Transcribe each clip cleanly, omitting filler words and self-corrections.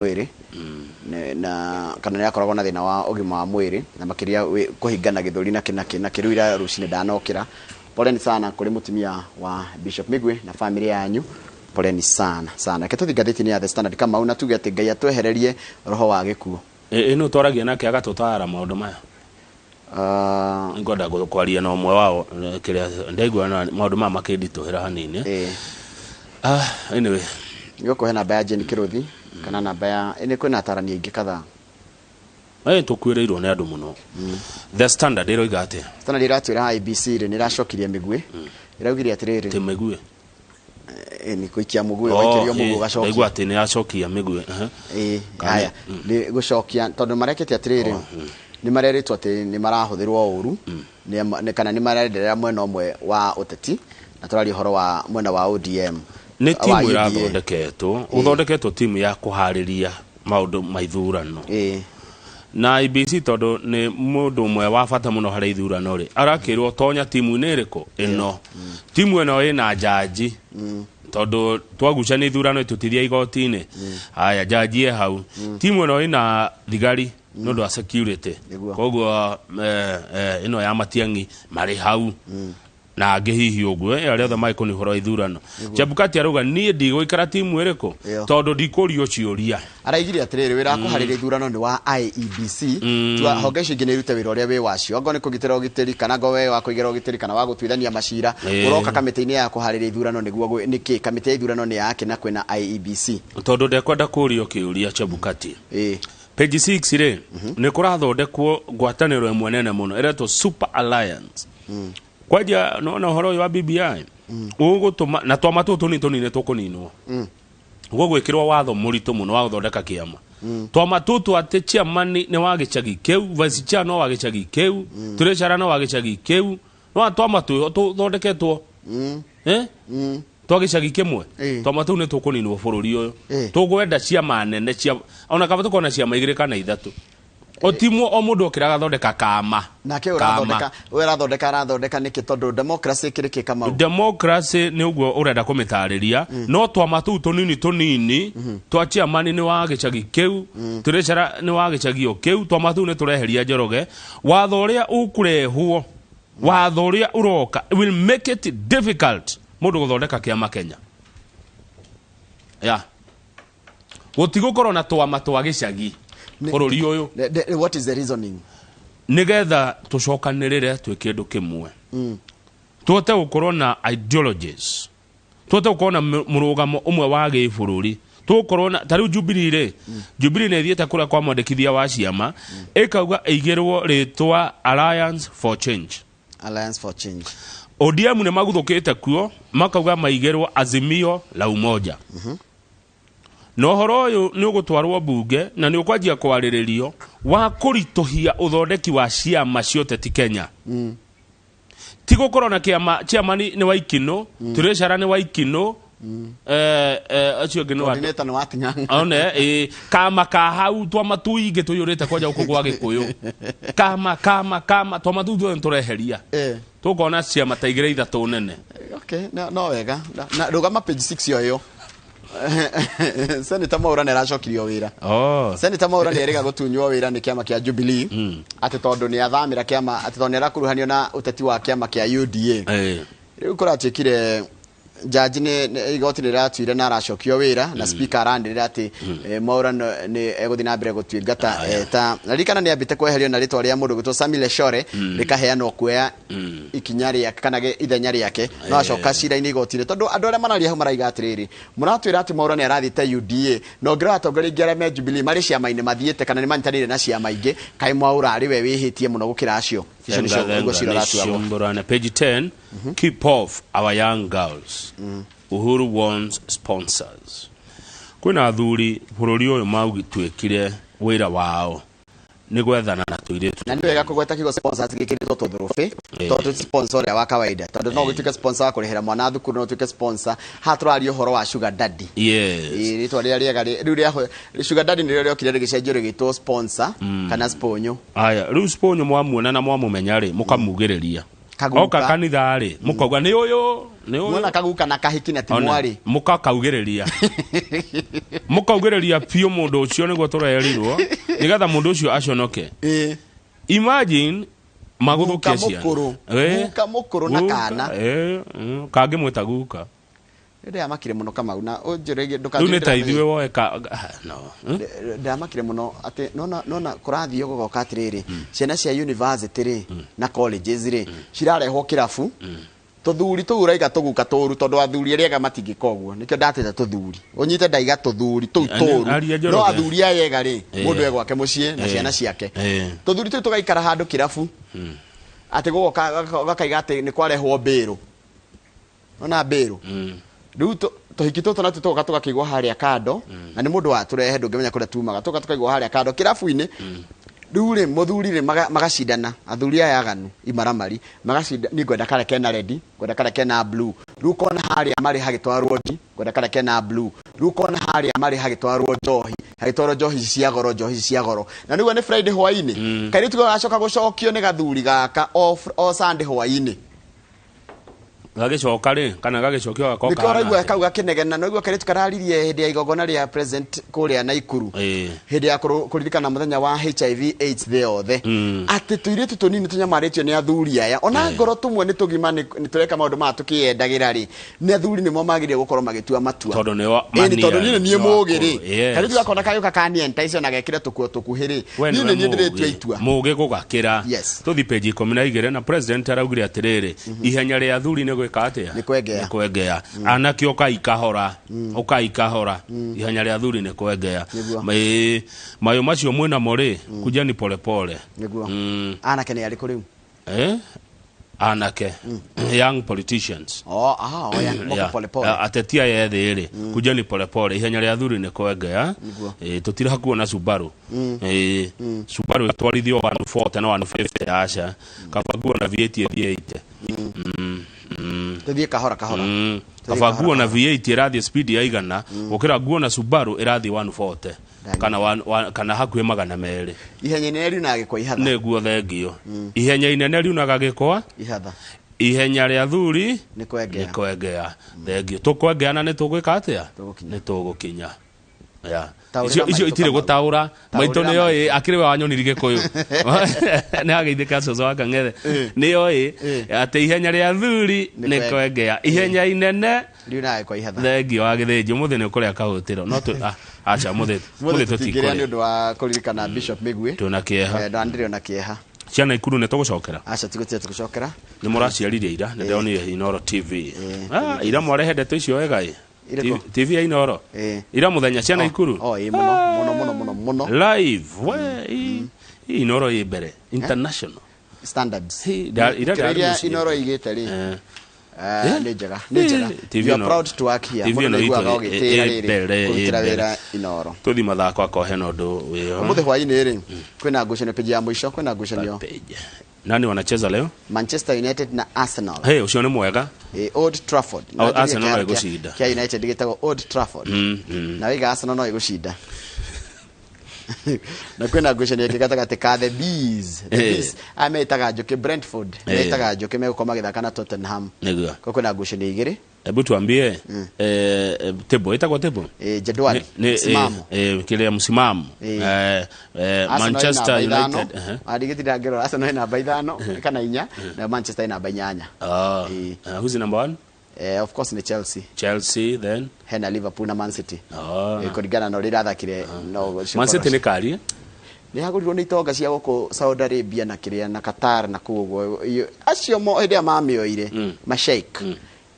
Mwĩrĩ na kana nĩ akoragwo na thĩna wa ũgima wa mwĩrĩ na makĩria kũhingana gĩthũri na kĩ na kĩ. Rĩu ira rũcinĩ ndanokĩra. Poleni sana kũrĩ mũtumia wa Bishop Migwi na family yanyu, poleni sana sana. Reke tũthiĩ ngathĩti-inĩ ya The Standard, Kamau, na tuge atĩ Ngai atwehererie roho wa gĩkuũ. Ĩ twaragia nake agatũtaara maũndũ maya. Ngwenda kwaria na ũmwe wao, kĩrĩa ndaigua na maũndũ maya makĩnditũhĩra hanini. Ah, anyway. Nĩgũkũhe namba ya Jane Kĩrũthi kana namba ya nĩ kwĩna atarani aingĩ kadhaa. Tũkuĩrĩirwo nĩ andũ mũno. The Standard ĩroiga atĩa? Standard ĩratwĩra IEBC rĩ nĩ ĩracokirie mĩguĩ, ĩraugire atĩrĩrĩ. Tĩ mĩguĩ? Nĩ gũikia mũguĩ, waikĩrio mũguĩ ũgacokia. Ndaigua atĩ nĩ yacokia mĩguĩ. Ĩĩ, haya nĩ gũcokia tondũ marekete atĩrĩrĩ, nĩ marerĩtwo atĩ nĩ marahũthĩrwo ũru kana nĩ marenderera mwena ũmwe wa ũteti, na tũraria ũhoro wa mwena wa ODM. Nĩ wa timu UDA. Ĩrathondeketwo, ũthondeketwo timu ya kũharĩria maũndũ ma ithurano na IEBC, tondũ nĩ mũndũ ũmwe wa bata mũno harĩ ithurano rĩ, arakĩrwo tonya timu-inĩ ĩrĩkũ ĩno, timu ĩno ĩna njanji, tondũ twagucania ithurano tũtithia igoti-inĩ. Haya, njanji ĩ hau, timu ĩno ĩna thigari nĩ ũndũ wa security. Koguo ĩno ya Matiang'i marĩ hau na angĩ hihi ũguo, arĩa othe magĩkoniĩ ũhoro wa ithurano. Chebukati arauga niĩ ndigũikara timu ĩrĩkũ? Ĩyo. Tondũ ndikũrio ciũria. Araigire atĩrĩrĩ, wĩra wa kũharĩria ithurano nĩ wa IEBC, tua honge icio ingĩ nĩ irute wĩra ũrĩa wĩ wacio, angorwo nĩ kũgitĩra ũgitĩri kana angorwo we wa kũigĩra ũgitĩri kana wa gũtuithania macira. Ũroka kamĩtĩ-inĩ ya kũharĩria ithurano nĩguo nĩkĩ kamĩtĩ ya ithurano nĩ yake na kwĩna IEBC? Tondũ ndekwenda kũrio kĩũria Chebukati. Page 6 rĩ, nĩ kũrathondekwo ngwatanĩro ĩmwe nene mũno ĩretwo Super Alliance. Kwanjia nona ũhoro ũyũ wa BBI ũgũtũma na twama tũtũ tũnini tũnini tũkũninwo, gũgwĩkĩrwo watho mũritũ mũno wa gũthondeka kĩama twama tũtũ, atĩ chairman nĩ wa gĩcagi kĩu, vice chair no wa gĩcagi kĩu, treasurer no wa gĩcagi kĩu, no twama twĩho tũthondeketwo twa gĩcagi kĩmwe. Twama tũu nĩ tũkũninwo bũrũri ũyũ. Tũkwenda ciama nene cia ona kaba tũkona ciama igĩrĩ kana ithatũ, o timu o mũndũ okĩra agathondeka kama. Nake Kama. ũrathondeka, we ũrathondeka, arathondeka nĩkĩ? Tondũ democracy ĩkĩrĩ kĩ, Kamau? Democracy nĩ ũguo ũrenda kũmĩtarĩria, no twama tũu tũnini tũnini twa chairman nĩ wa gĩcagi kĩu, treasurer nĩ wa gĩcagi o kĩu, twama tũu nĩ tũreheria Njoroge. Watho ũrĩa ũkũrehwo, watho ũrĩa ũroka will make it difficult mũndũ gũthondeka kĩama Kenya ya gũtigũkorwo na twama twa gĩcagi bũrũri ũyũ. What is the reasoning? Nigetha tũcokanĩrĩre twĩ kĩndũ kĩmwe, tũhote gũkorwo na ideologies, tũhote gũkorwo na mũrũgamo ũmwe wa gĩbũrũri, tũgũkorwo na ta rĩu Jubilee rĩ, Jubilee nĩ ĩthiĩte kũrĩa kwa mwandĩkithia wa ciama ĩkauga ĩigĩrwo rĩtwa Alliance for Change. Alliance for Change. ODM nĩ maguthũkĩte kuo makauga maigĩrwo Azimio la Umoja. Na ũhoro ũyũ nĩ ũgũtwarwo mbunge na nĩ ũkwanjia kwarĩrĩrio wa kũritũhia ũthondeki wa ciama cia ũteti Kenya. Ti gũkorwo na kĩama chairman nĩ wa Ikinũ, treasurer nĩ wa Ikinũ, acio angĩ nĩ wa Coordinator nĩ wa Ting'ang'a. One ĩ kama ka hau, twama tuingĩ tũiyũrĩte kwanja gũkũ gwa Gĩkũyũ, kama kama kama twama tũu tuothe nĩtũreheria. Tũkona ciama ta igĩrĩ ithatũ nene. Okay, no wega. Na rũgama page 6 yo ĩyo. Senator Mwaura nĩ aracokirio wĩra. Senator Mwaura nĩ erĩga gũtunywo wĩra nĩ kĩama kĩa Jubilee, atĩ tondũ nĩ athamĩra kĩama, atĩ tondũ nĩ arakuruhanio na ũteti wa kĩama kĩa UDA. Rĩu kũratuĩkire jaji nĩ igoti nĩ rĩratuire na aracokio wĩra, na speaker aranĩrĩra atĩ Mwaura nĩ egũthiĩ na mbere gũtuĩngata ta na ririkana nĩ ambĩte kweherio na rĩtwa rĩa mũndũ gwĩtwo Sami Leshore rĩkaheanwo kuoya ikinya rĩake kana ithenya rĩake, no acoka cira-inĩ igoti-inĩ, tondũ andũ arĩa mararia hau maraiga atĩrĩrĩ, mũratwĩra atĩ Mwaura nĩ arathiĩte UDA, na ũngĩrora atongoria aingĩ arĩa me Jubilee marĩ ciama-inĩ mathiĩte kana nĩ manyitanĩire na ciama ingĩ, kaĩ Mwaura arĩ we wĩhĩtie mũno gũkĩra acio? Icio nĩcio nĩguo cira ũratuagwo. Mburane. Page 10, keep off our young girls, Uhuru wants sponsors. Kwĩna athuri bũrũri ũyũ maugituĩkire wĩra wao nĩ gwethana na tũirĩtu. Na nĩ wega kũgweta kiugo sponsors gĩkĩrĩtwo tũthũrũbĩ, tondũ ti sponsor ũrĩa wa kawaida, tondũ no gũtuĩke sponsor wa kũrĩhĩra mwana thukuru, no ũtuĩke sponsor haha tũraria ũhoro wa sugar daddy. Ĩĩ, rĩtwa rĩrĩa rĩega rĩu rĩa sugar daddy nĩrĩo rĩokire rĩgĩcenjio rĩgĩtwo sponsor kana sponyo. Aya, rĩu sponyo mwamuona na mwamũmenya rĩ, mũkamugĩrĩria. Oka kanitha rĩ, mũkauga nĩ ũyũ, nĩ ũyũ. Muona kaguka na kahiki na ti mwarĩ. Mũkakaugĩrĩria. Mũkaugĩrĩria biũ mũndũ ũcio nĩguo tũrerirwo, nĩgetha mũndũ ũcio aconoke. Imagine magũthũkia ciana. Guka mũkũrũ na kana. Kangĩmwĩta guka. Ndĩramakire mũno Kamau na ũnjũrĩgie ndũkanjũrĩrie. Rĩu nĩ ta ithuĩ woe ka no. Ndĩramakire mũno atĩ nona kũrathiĩ gũgoka atĩrĩrĩ, ciana cia university rĩ na colleges rĩ cirarehwo kĩrabu. Tũthuri tũu ũraiga tũguka tũru tondũ athuri arĩa ega matingĩka ũguo. Nĩkĩo ndatĩte tũthuri. Ũnyite ndaiga tũthuri tũu tũru. No athuri aya ega rĩ, mũndũ e gwake mũciĩ na ciana ciake. Tũthuri tũu tũgaikara handũ kĩrabu. Atĩ gũgoka gakaiga atĩ nĩ kwarehwo mbĩrũ. Ona mbĩrũ. Rĩu tũhiki tũtũ natuo tũgoka tũgakĩigwo harĩa kando, na nĩ mũndũ watũrehe ndũngĩmenya kũrĩa tumaga. Tũgoka tũkaigwo harĩa kando kĩrabu-inĩ. Rĩu rĩ, mũthuri rĩ, magacindana, athuri aya aganu, imaramari, magacinda, niĩ ngwenda karĩa kena red, ngwenda karĩa kena blue. Rĩu ũkona harĩa marĩ hagĩtwarwo nji, ngwenda karĩa kena blue. Rĩu ũkona harĩa marĩ hagĩtwarwo njohi, hagĩtwarwo njohi ici cia goro, njohi ici cia goro. Na nĩguo nĩ Friday hwaĩ-inĩ. Kairĩtu gagacoka gũcokio nĩ gathuri gaka o Sunday hwaĩ-inĩ. Gagĩcoka rĩ, kana gagĩcokio gakoka Nĩkĩo ũraigua kau gakĩnegena, na ũraigua kairĩtu kararirie hĩndĩ ya igongona rĩa president kũrĩa Naikuru. Hĩndĩ ya kũririkana mũthenya wa HIV AIDS thĩ yothe. Atĩ tũirĩtu tũnini tũnyamarĩtio nĩ athuri aya. Ona ngoro tũmwe nĩ tũgima nĩ tũreka maũndũ maya tũkĩyendagĩra rĩ, nĩ athuri nĩmo magĩrĩire gũkorwo magĩtua matua. Tondũ nĩo Ĩni, tondũ niĩ nĩ niĩ nĩo mũũgĩ rĩ. akũrũ. Yes. Kairĩtu gakona kagĩũka kanienta icio na gekĩre tũkuo tũkuhĩ rĩ. We Niĩ nĩwe nĩ niĩ ndĩrĩtua mũũgĩ. itua. Mũũgĩ gũgakĩra. Yes. Tũthi page 12 na president araugire atĩrĩrĩ, ihenya rĩa athuri nĩ gwĩka atĩa? Nĩ kwengea. Nĩ kwengea. Anake ũkai kahora, ũkai kahora. Ihenya rĩa athuri nĩ kwengea. Nĩguo. Mayũ macio mwĩnamo rĩ, kujeni pole pole. Nĩguo. Anake nĩ arĩkũ rĩu? Anake. Young politicians. Oh, aha, oh, young, moko pole pole. Ateti aya ethĩ rĩ, kujeni pole pole. Ihenya rĩa athuri nĩ kwengea. Nĩguo. Tũtirakuona Subaru. Subaru ĩtwarithio 140 na 150 aca. Kaba nguo na V8 ĩthiĩ 80. Tũthiĩ kahora kahora. Kaba nguo na V8 ĩrathiĩ speed ya igana, gũkĩra nguo na Subaru ĩrathiĩ 140. Kana kana hakuhĩ 200. Ihenya inene riunaga gĩkwa ihatha. Nĩguo thengio. Ihenya inene riunaga gĩkwa ihatha. Ihenya rĩa athuri Nĩ kwengea. Nĩ kwengea. Thengio. Tũkwengeana nĩ tũgwĩka atĩa? Tũgũkinya. Nĩ tũgũkinya. Ya. Taũrĩra Icio maitũ itirĩ Kamau. gũtaũra. Maitũ Taũrĩra nĩoĩ, maitũ. akĩrĩ we wanyonirie Gĩkũyũ. Nĩ ageithĩka cũcũ wa Kang'ethe. Nĩoĩ atĩ ihenya rĩa athuri Nĩ nĩ kwengea. Ihenya inene riunaga gĩkwa ihatha. Thengio wa Gĩthĩnji, ũmũthĩ nĩ ũkũrĩa kahũtĩro. No aca, Ũmũthĩ ũmũthĩ tũtingĩrĩa tũtikũrĩa. nĩ ũndũ wa kũririkana Bishop Mĩgwi. Twĩna kĩeha. Ndĩrĩ ona kĩeha. Ciana Ikuru nĩ tũgũcokera? Aca, tigũtira tũgũcokera. Nĩ mũraciarire ira, nĩ ndĩronire Inooro TV. Ira mwarehe ndeto icio wega ĩ? Irĩkũ? TV ya Inooro? Ira mũthenya ciana Ikuru? Oh, ĩ, mũno, mũno, mũno, mũno, mũno. Live, we, Inooro ĩ mbere, international. Standards. Hi, ira Kĩrĩa ndarĩ mũciĩ. Inooro ĩigĩte rĩ? Nĩ njega, nĩ njega. TV You are ĩno- proud to work here. TV Mũndũ ĩno nĩaiguaga itũ ũgĩtĩĩra rĩrĩ, mbere, kũrutĩra mbere. wĩra Inooro. Tũthiĩ mathako akorwo hena ũndũ wĩho. Ũmũthĩ hwaĩ-inĩ rĩ, kwĩna ngucanio page ya mũico, kwĩna ngucanio. Page. Nani wanacheza leo? Manchester United na Arsenal. Hey, ucio nĩ mwega. Old Trafford. Oh, Na Arsenal no kĩa ĩgũcinda. Kĩa United gĩtagwo Old Trafford. Na wĩga Arsenal no ĩgũcinda. Na kwĩna ngucanio ĩngĩ gatagatĩ ka The Bees. The Bees. Aya metaga njũkĩ Brentford. Metaga njũkĩ megũkorwo magĩthaka na Tottenham. Nĩguo. Kwa kwĩna ngucanio igĩrĩ. Hebu tuambie, table, ĩtagwo table? Jedwali. Msimamo. Kile msimamo. Arsenal ĩ Manchester namba ithano. United, ehe. Ndigĩtira ngĩrora, Arsenal ĩ namba ithano, kana inya, na Manchester ĩ namba inyanya. Who's number 1? Of course ni Chelsea. Chelsea then hena Liverpool na Man City. Kũringana na ũrĩa irathakire, no Man City nĩ kari? Nĩ yagũrirwo nĩ itonga cia gũkũ Saudi Arabia na kĩrĩa na Qatar na kũu ũguo. Acio hĩndĩ ĩrĩa mamĩoire, masheikh.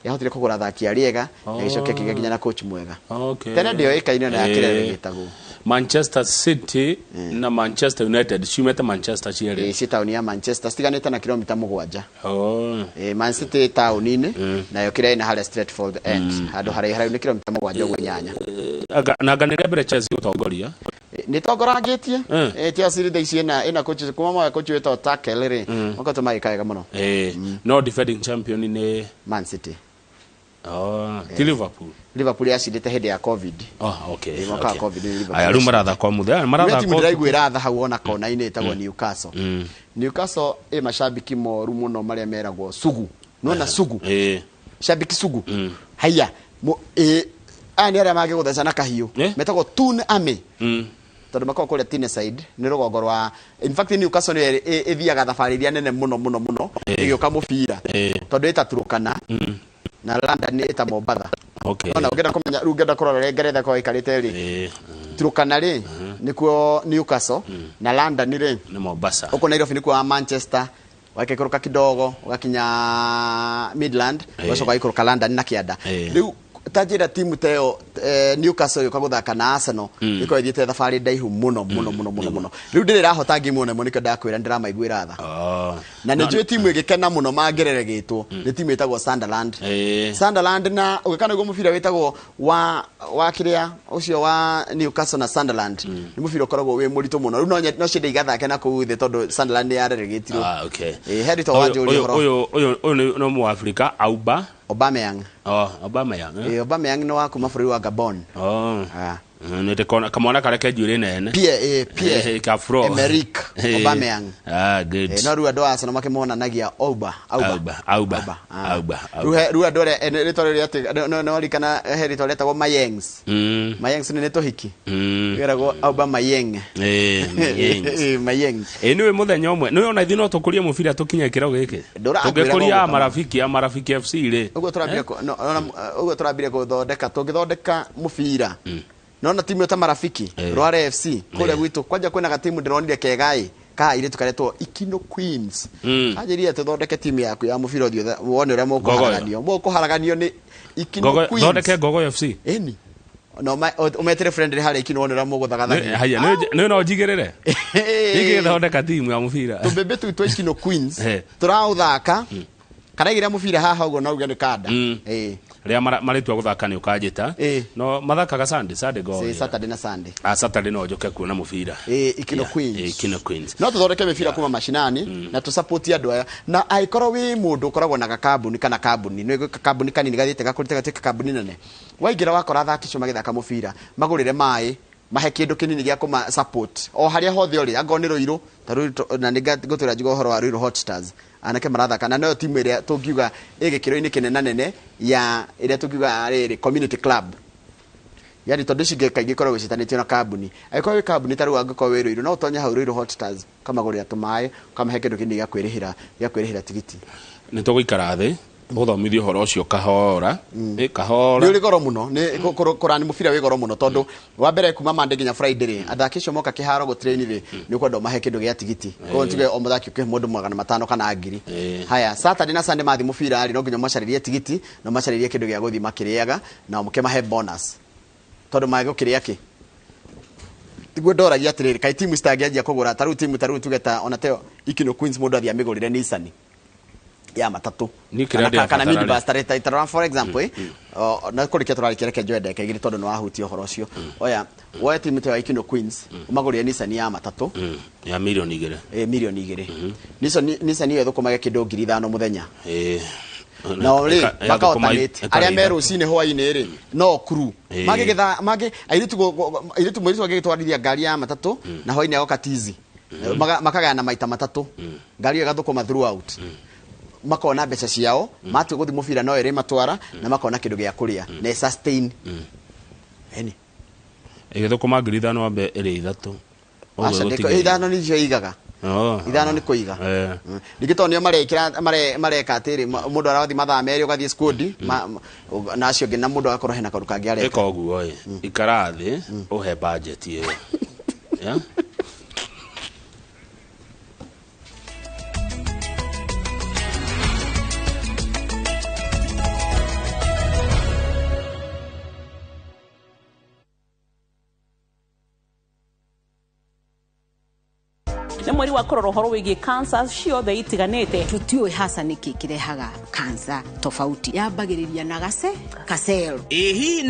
Yahotire kũgũra athaki arĩa ega, na gĩcokia kĩgĩa nginya na coach mwega. Tene ndĩoĩkaine na yakĩrĩa gĩtagwo. Manchester City na Manchester United ciumĩte Manchester cierĩ. Ci taũni ya Manchester citiganĩte na kilomita 7. Man City taũni-inĩ, nayo kĩrĩa ĩna harĩa Stretford End, handũ harĩa haraihu nĩ kilomita 7 ũguo 8. Na anga nĩ rĩa mbere Chelsea gũtongoria. Nĩ tongorangĩtie. Chelsea thaa ici ĩna coach, kuma moya coach wĩtagwo Tuchel rĩ, makoretwo magĩka wega mũno. No defending champion nĩ Man City. Oh, ti Liverpool. Liverpool yacindĩte hĩndĩ ya Covid. Oh, okay. Mwaka wa Covid nĩ Liverpool. Aya, rĩu marathaka o mũthenya, Nĩ marathaka. timu ndĩraiguĩra tha hau ona kona-inĩ ĩtagwo Newcastle. Newcastle ĩ macambiki moru mũno marĩa meragwo sugu. Nona sugu. Shabiki sugu. Haya, aya nĩ arĩa mangĩgũtheca na kahiũ. Metagwo Toon Army. Tondũ makoragwo kũrĩa Tyneside, nĩ rũgongo rwa, in fact Newcastle nĩyo ĩthiaga thabarĩ iria nene mũno mũno mũno ĩgĩũka mũbira. Tondũ ĩta Turkana na London ĩta Mombatha. Okay. Ona ũngĩenda kũmenya rĩu ũngĩenda kũrora ũrĩa Ngeretha ĩkoragwo ĩikarĩte rĩ, Turkana rĩ nĩkuo Newcastle na London rĩ nĩ Mombasa. Huko Nairobi nĩkuo wa Manchester, ũgakĩikũrũka kidogo ũgakinya Midland, ũgacoka ũgaikũrũka London na kĩanda. Rĩu ta njĩra timu ta ĩyo Newcastle ĩgĩũka gũthaka na Arsenal ĩkorwo ĩthiĩte thabarĩ ndaihu mũno mũno mũno mũno mũno. Rĩu ndĩrĩ ĩrahota game ona ĩmwe, nĩkĩo ndakwĩra nĩndĩramaiguĩra tha. Na nĩ njũĩ timu ĩgĩkena mũno mangĩreregĩtwo nĩ timu ĩtagwo Sunderland. Sunderland na ũgĩka nĩguo mũbira wĩtagwo wa kĩrĩa ũcio wa Newcastle na Sunderland nĩ mũbira ũkoragwo wĩ mũritũ mũno. Rĩu no ciende igathake na kũu thĩ tondũ Sunderland nĩ yareregĩtirwo. Ah, okay. He rĩtwa wanjũria ũhoro. Ũyũ nĩ Mũafrika, Auba. Aubameyang. Oh, Aubameyang. Aubameyang nĩ wa kuma bũrũri wa Gabon. Oh. Nĩ kamwana karĩa ke njuĩrĩ nene. Pierre, Pierre. Kafro. Emerick Aubameyang. Ah, good. No rĩu andũ a Arsenal makĩmonanagia Auba, Auba. Auba, Auba. Rĩu andũ arĩa rĩtwa rĩrĩa atĩ no rikana he rĩtwa rĩtagwo Mayengs. Mayengs nĩ tũhiki. Wĩragwo Auba Mayeng. Mayengs. Mayengs. Nĩwe mũthenya ũmwe. Nĩwe ona ithuĩ no tũkũrie mũbira tũkinye kĩro gĩkĩ. Tũngĩkũria marafiki, marafiki FC rĩ. Ũguo tũrambire ũguo tũrambire gũthondeka, tũngĩthondeka mũbira. Nona timu ta marafiki Rware FC kũrĩa gwitũ kwanja kwĩna gatimu ndĩronire kegai ka airĩtu karetwo Ikino Queens. Anjĩrire tũthondeke timu yaku ya mũbira ũthiĩ wone ũrĩa mũkũharaganio. Mũkũharaganio nĩ Ikino Queens. Thondeke Ngogoyo FC. Ĩni. No ũmetere friend harĩa Ikino wone ũrĩa mũgũthagathagio. Haya, nĩ no njigĩrĩre. Ingĩthondeka timu ya mũbira. Tũmbĩmbĩ tũu twa Ikino Queens tũraũthaka. Karaigĩra mũbira haha ũguo no uge nĩ kanda. Rĩa marĩtua gũthaka nĩ ũkanjĩta. No mathakaga Sunday, Sunday go. Saturday na Sunday. Ah, Saturday no njoke kuona mũbira. Ikino Queens. Ikino Queens. No tũthondeke mĩbira kuma mashinani na tũsupport andũ aya. Na angĩkorwo wĩ mũndũ ũkoragwo na gakambuni kana kambuni, nĩ kambuni kanini gathiĩte gakũrĩte gatuĩka kambuni nene. Waingĩra wakora athaki acio magĩthaka mũbira, magũrĩre maĩ, mahe kĩndũ kĩnini gĩa kũma support. O harĩa hothe ũrĩ, angorwo nĩ Ruiru, ta Ruiru na nĩ ngũtwĩra njuge ũhoro wa Ruiru Hot Stars. Anake marathaka na noyo timu ĩrĩa tũngiuga ĩ gĩkĩro-inĩ kĩnene nene ya ĩrĩa tũngiuga rĩrĩ community club. Yani tondũ ici kaingĩ ikoragwo ciĩtanĩtio na kambuni. Angĩkorwo wĩ kambuni ta rĩu angĩkorwo wĩ Ruiru, no ũtonye hau Ruiru Hot Stars, ũkamagũrĩra tũmaĩ, ũkamahe kĩndũ kĩnini gĩa kwĩrĩhĩra, gĩa kwĩrĩhĩra tigiti. Nĩ tũgũikara thĩ ũthomithie ũhoro ũcio kahora. Kahora. Nĩ ũrĩ goro mũno, nĩ kũrani mũbira wĩ goro mũno tondũ wa mbere kuma Monday nginya Friday rĩ, athaki acio moka kĩharo gũ train rĩ, nĩ ũkwenda ũmahe kĩndũ gĩa tigiti. Koguo tuge o mũthaki ũkĩhe mũndũ 500 kana 1000. Haya, Saturday na Sunday mathi mũbira rĩ, no nginya ũmacarĩrie tigiti na ũmacarĩrie kĩndũ gĩa gũthiĩ makĩrĩaga na ũkĩmahe bonus. Tondũ magũkĩrĩa kĩ? Tiguo ndoragia atĩrĩrĩ, kaĩ timu citangĩanjia kũgũra ta rĩu timu ta rĩu tuge ta ona teo Ikino Queens mũndũ athiĩ amĩgũrĩre Nissan ya matatũ kana minibus ta for example, na kũrĩkia tũrarĩkia reke njoe ndagĩka igĩrĩ tondũ nĩ wahutia ũhoro ũcio. Oya woe timu ta ya Ikino Queens ũmagũrĩre Nissan ya matatũ ya milioni 2. Milioni 2. Nissan ĩyo ĩthũkũmage kĩndũ 5,000 mũthenya. No rĩ makaotanĩte arĩa me rũcinĩ hwaĩ-inĩ rĩ no crew mangĩgĩtha mangĩ airĩtu mũirĩtu angĩgĩtwarithia ngari ya matatũ na hwaĩ-inĩ agoka tizi makagayana maita matatũ ngari ĩyo ĩgathũkũma throughout. Makona mbeca ciao matua gũthiĩ mũbira no ĩrĩ matwara na makona kĩndũ gĩa kũrĩa na sustain. Eni ĩgĩthũkũma 5,000 wambe ĩrĩ 3. Ithano nĩcio igaga. Ithano nĩ kũiga. Ningĩ tondũ nĩo marekĩra mareka atĩrĩ mũndũ arathiĩ mathaa merĩ ũgathiĩ squad na acio angĩ na mũndũ agakorwo hena kaũndũ kangĩ areka. Ĩka ũguo ĩ, ikara thĩ ũhe budget ĩyo. Nĩ mweri wa kũrora ũhoro wĩgiĩ cancer ciothe itiganĩte. Tũtiũĩ hasa nĩkĩ kĩrehaga cancer tofauti. Yambagĩrĩria na gacell.